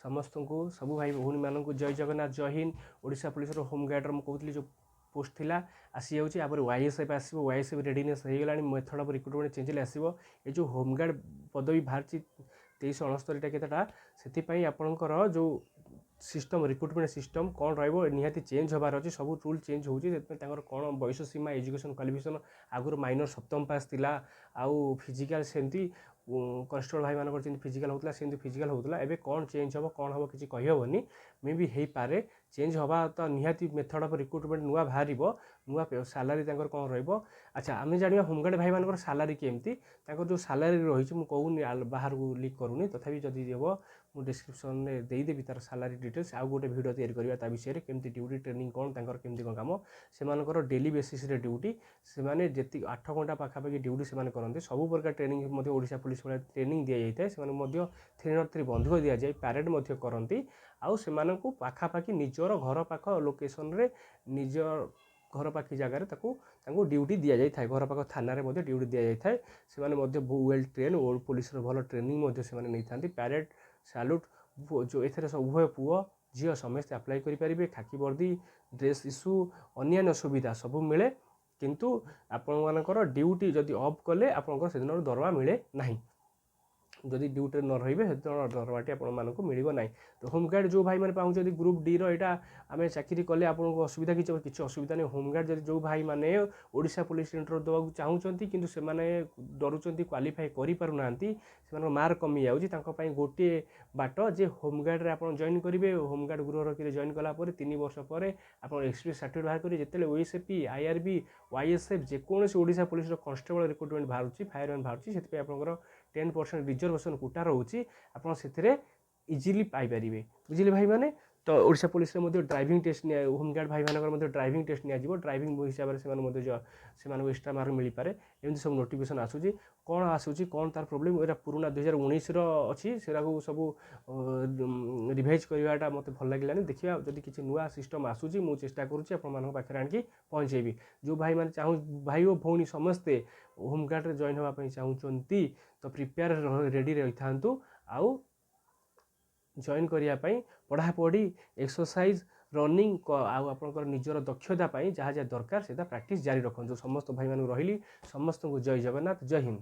ସମସ୍ତଙ୍କୁ, ସବୁ ଭାଇ ଭଉଣୀମାନଙ୍କୁ ଜୟ ଜଗନ୍ନାଥ, ଜୟ ହିନ୍ଦ। ଓଡ଼ିଶା ପୋଲିସର ହୋମଗାର୍ଡ଼ର ମୁଁ କହୁଥିଲି, ଯେଉଁ ପୋଷ୍ଟ ଥିଲା ଆସିଯାଉଛି। ତାପରେ ୱାଇଏସ୍ଏଫ୍ ଆସିବ। ୱାଇଏସ୍ଏଫ୍ ରେଡ଼ିନେସ୍ ହେଇଗଲାଣି। ମେଥଡ଼ ଅଫ୍ ରିକ୍ରୁଟମେଣ୍ଟ ଚେଞ୍ଜ ହେଲେ ଆସିବ। ଏ ଯେଉଁ ହୋମଗାର୍ଡ଼ ପଦବୀ ବାହାରିଛି 2369ଟା କେତେଟା, ସେଥିପାଇଁ ଆପଣଙ୍କର ଯେଉଁ ସିଷ୍ଟମ୍, ରିକ୍ରୁଟମେଣ୍ଟ ସିଷ୍ଟମ୍ କ'ଣ ରହିବ, ନିହାତି ଚେଞ୍ଜ ହେବାର ଅଛି। ସବୁ ରୁଲ୍ ଚେଞ୍ଜ ହେଉଛି। ସେଥିପାଇଁ ତାଙ୍କର କ'ଣ ବୟସ ସୀମା, ଏଜୁକେସନ୍ କ୍ୱାଲିଫିକେସନ୍, ଆଗରୁ ମାଇନର ସପ୍ତମ ପାସ୍ ଥିଲା ଆଉ ଫିଜିକାଲ୍ ସେମିତି କନଷ୍ଟେବଳ ଭାଇମାନଙ୍କର ଯେମିତି ଫିଜିକାଲ୍ ହେଉଥିଲା, ସେମିତି ଫିଜିକାଲ୍ ହେଉଥିଲା। ଏବେ କ'ଣ ଚେଞ୍ଜ ହେବ, କ'ଣ ହେବ, କିଛି କହିହେବନି। ମେ ବି ହେଇପାରେ, ଚେଞ୍ଜ ହେବା ତ ନିହାତି। ମେଥଡ଼ ଅଫ୍ ରିକ୍ରୁଟମେଣ୍ଟ ନୂଆ ବାହାରିବ, ନୂଆ ସାଲାରୀ ତାଙ୍କର କ'ଣ ରହିବ। ଆଚ୍ଛା, ଆମେ ଜାଣିବା ହୋମଗାର୍ଡ଼ ଭାଇମାନଙ୍କର ସାଲାରୀ କେମିତି। ତାଙ୍କର ଯେଉଁ ସାଲାରୀ ରହିଛି, ମୁଁ କହୁନି, ବାହାରକୁ ଲିକ୍ କରୁନି। ତଥାପି ଯଦି ହେବ, ମୁଁ ଡିସ୍କ୍ରିପ୍ସନ୍ରେ ଦେଇଦେବି ତାର ସାଲାରୀ ଡିଟେଲ୍ସ। ଆଉ ଗୋଟେ ଭିଡ଼ିଓ ତିଆରି କରିବା ତା ବିଷୟରେ, କେମିତି ଡ୍ୟୁଟି, ଟ୍ରେନିଂ କ'ଣ ତାଙ୍କର, କେମିତି କ'ଣ କାମ ସେମାନଙ୍କର। ଡେଲି ବେସିସ୍ରେ ଡ୍ୟୁଟି, ସେମାନେ ଯେତିକି 8 ଘଣ୍ଟା ପାଖାପାଖି ଡ୍ୟୁଟି ସେମାନେ କରନ୍ତି। ସବୁ ପ୍ରକାର ଟ୍ରେନିଂ ମଧ୍ୟ ଓଡ଼ିଶା ପୋଲିସ ଭଳିଆ ଟ୍ରେନିଂ ଦିଆଯାଇଥାଏ। ସେମାନଙ୍କୁ ମଧ୍ୟ 303 ବନ୍ଧୁକ ଦିଆଯାଏ, ପ୍ୟାରେଡ଼ ମଧ୍ୟ କରନ୍ତି। ଆଉ ସେମାନଙ୍କୁ ପାଖାପାଖି ନିଜର ଘର ପାଖ ଲୋକେସନରେ, ନିଜ ଘର ପାଖ ଜାଗାରେ ତାଙ୍କୁ ଡ୍ୟୁଟି ଦିଆଯାଇଥାଏ। ଘର ପାଖ ଥାନାରେ ମଧ୍ୟ ଡ୍ୟୁଟି ଦିଆଯାଇଥାଏ। ସେମାନେ ମଧ୍ୟ ୱେଲ୍ ଟ୍ରେନ୍ ଓ ପୋଲିସର ଭଲ ଟ୍ରେନିଂ ମଧ୍ୟ ସେମାନେ ନେଇଥାନ୍ତି। ପ୍ୟାରେଡ଼, ସାଲ୍ୟୁଟ୍ ଯେଉଁ, ଏଥିରେ ସବୁ ଉଭୟ ପୁଅ ଝିଅ ସମସ୍ତେ ଆପ୍ଲାଏ କରିପାରିବେ। ଖାକି ବର୍ଦ୍ଦି, ଡ୍ରେସ୍ ଇସ୍ୟୁ, ଅନ୍ୟାନ୍ୟ ସୁବିଧା ସବୁ ମିଳେ। କିନ୍ତୁ ଆପଣମାନଙ୍କର ଡ୍ୟୁଟି ଯଦି ଅଫ୍ କଲେ, ଆପଣଙ୍କର ସେଦିନର ଦରମା ମିଳେ ନାହିଁ। ଯଦି ଡ୍ୟୁଟିରେ ନ ରହିବେ, ସେଦିନ ଦରମାଟି ଆପଣମାନଙ୍କୁ ମିଳିବ ନାହିଁ। ତ ହୋମଗାର୍ଡ଼ ଯେଉଁ ଭାଇମାନେ ପାଉଛନ୍ତି ଗ୍ରୁପ୍ ଡିର, ଏଇଟା ଆମେ ଚାକିରି କଲେ ଆପଣଙ୍କୁ ଅସୁବିଧା କିଛି? କିଛି ଅସୁବିଧା ନାହିଁ। ହୋମଗାର୍ଡ଼ ଯଦି ଯେଉଁ ଭାଇମାନେ ଓଡ଼ିଶା ପୋଲିସ ଇଣ୍ଟରଭ୍ୟୁ ଦେବାକୁ ଚାହୁଁଛନ୍ତି, କିନ୍ତୁ ସେମାନେ ଡରୁଛନ୍ତି, କ୍ୱାଲିଫାଏ କରିପାରୁନାହାନ୍ତି, ସେମାନଙ୍କ ମାର୍କ କମିଯାଉଛି, ତାଙ୍କ ପାଇଁ ଗୋଟିଏ ବାଟ ଯେ ହୋମଗାର୍ଡ଼ରେ ଆପଣ ଜଏନ୍ କରିବେ। ହୋମଗାର୍ଡ଼ ଗୃହରକ୍ଷୀରେ ଜଏନ୍ କଲା ପରେ 3 ବର୍ଷ ପରେ ଆପଣ ଏକ୍ସପିରିଏନ୍ସ ସାର୍ଟିଫିକେଟ୍ ବାହାର କରିବେ। ଯେତେବେଳେ ଓଏସ୍ଏପି, ଆଇଆର୍ବି, ୱାଇଏସ୍ଏଫ୍, ଯେକୌଣସି ଓଡ଼ିଶା ପୋଲିସର କନଷ୍ଟେବଳ ରିକ୍ରୁଟମେଣ୍ଟ ବାହାରୁଛି, ଫାୟାରମ୍ୟାନ୍ ବାହାରୁଛି, ସେଥିପାଇଁ ଆପଣଙ୍କର 10% ରିଜର୍ଭେସନ୍ କୋଟା ରହୁଛି। ଆପଣ ସେଥିରେ ଇଜିଲି ପାଇପାରିବେ। ବୁଝିଲେ ଭାଇମାନେ? ତ ଓଡ଼ିଶା ପୋଲିସରେ ମଧ୍ୟ ଡ୍ରାଇଭିଂ ଟେଷ୍ଟ ନିଆ, ହୋମଗାର୍ଡ଼ ଭାଇମାନଙ୍କର ମଧ୍ୟ ଡ୍ରାଇଭିଂ ଟେଷ୍ଟ ନିଆଯିବ। ଡ୍ରାଇଭିଂ ହିସାବରେ ସେମାନେ ମଧ୍ୟ ସେମାନଙ୍କୁ ଏକ୍ସଟ୍ରା ମାର୍କ ମିଳିପାରେ। ଏମିତି ସବୁ ନୋଟିଫିକେସନ୍ ଆସୁଛି। କ'ଣ ଆସୁଛି, କ'ଣ ତାର ପ୍ରୋବ୍ଲେମ୍, ଏଇଟା ପୁରୁଣା 2019ର ଅଛି। ସେଟାକୁ ସବୁ ରିଭାଇଜ୍ କରିବାଟା ମୋତେ ଭଲ ଲାଗିଲାନି। ଦେଖିବା, ଯଦି କିଛି ନୂଆ ସିଷ୍ଟମ୍ ଆସୁଛି, ମୁଁ ଚେଷ୍ଟା କରୁଛି ଆପଣମାନଙ୍କ ପାଖରେ ଆଣିକି ପହଞ୍ଚେଇବି। ଯେଉଁ ଭାଇମାନେ ଚାହୁଁ, ଭାଇ ଓ ଭଉଣୀ ସମସ୍ତେ ହୋମଗାର୍ଡ଼ରେ ଜଏନ୍ ହେବା ପାଇଁ ଚାହୁଁଛନ୍ତି, ତ ପ୍ରିପେୟାର ରେଡ଼ି ରହିଥାନ୍ତୁ। ଆଉ ଜଏନ୍ କରିବା ପାଇଁ ପଢ଼ାପଢ଼ି, ଏକ୍ସରସାଇଜ୍, ରନିଂ ଆଉ ଆପଣଙ୍କର ନିଜର ଦକ୍ଷତା ପାଇଁ ଯାହା ଯାହା ଦରକାର, ସେଇଟା ପ୍ରାକ୍ଟିସ୍ ଜାରି ରଖନ୍ତୁ। ସମସ୍ତ ଭାଇମାନଙ୍କୁ ରହିଲି, ସମସ୍ତଙ୍କୁ ଜୟ ଜଗନ୍ନାଥ, ଜୟ ହିନ୍ଦ।